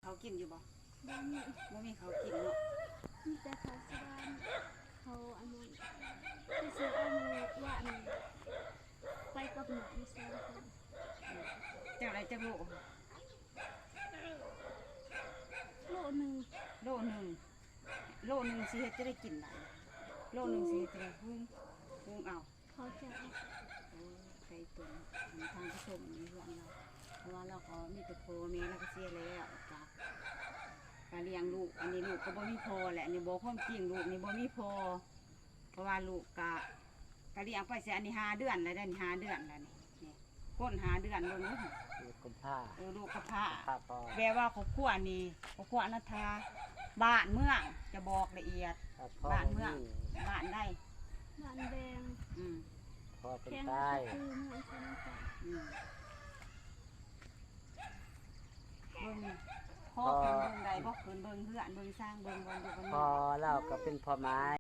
ເຂົາກິນຢູ່ບໍ່? ບໍ່ມີ ບໍ່ມີເຂົາກິນເນາະ. ມີແຕ່ເຂົາສະບານ ເຂົາອັນນັ້ນ ໄປຊື້ເອົາມື້ວານນີ້ ໄປກັບນ້ອງຢູ່ສອງຄົນ. ເຈົ້າໄດ້ຈັກໂລ? ໂລໜຶ່ງ. ໂລໜຶ່ງ ໂລໜຶ່ງຊິເຮັດຈັ່ງໃດກິນບາດນີ້? ໂລໜຶ່ງຊິເຮັດຈັ່ງໃດ? ຫຸງ ຫຸງເອົາ. ເຂົ້າໃຈ. ໂອ້ ໄກ່ຕົວ ທາງຜູ້ຊົມໃນເຮືອນລາວ ເພາະວ່າລາວກໍມີແຕ່ພໍ່ແມ່ລາວກໍເສຍແລ້ວ ກະ ກະລ້ຽງລູກ. ອັນນີ້ລູກກໍບໍ່ມີພໍ່ແຫຼະ ອັນນີ້ເວົ້າຄວາມຈິງ ລູກນີ້ບໍ່ມີພໍ່ ເພາະວ່າລູກກະ ກະລ້ຽງໄປ ຊິອັນນີ້ຫ້າເດືອນແລ້ວເດ້ ນີ້ຫ້າເດືອນແລ້ວນີ້ ນີ້ ກົ້ນຫ້າເດືອນ ເບິ່ງດູ ລູກກຳພ້າ ເອີ ລູກກຳພ້າ ກຳພ້າພໍ່ ແບບວ່າຄອບຄົວນີ້ ຄອບຄົວອະນາຖາ ບ້ານເມືອງ ຈະບອກລະອຽດ ບ້ານເມືອງ ບ້ານໃດ? ບ້ານແບງ. ອືມ ພໍ່ເພິ່ນຕາຍ. ອືມ ເບິ່ງ ພໍ່ເພິ່ນເບິ່ງໄດ້ບໍ່? ເພິ່ນເບິ່ງເຮືອນເບິ່ງຊານ ເບິ່ງບ່ອນຢູ່ບ່ອນ ພໍ່ລາວກໍເປັນພໍ່ໝ້າຍ.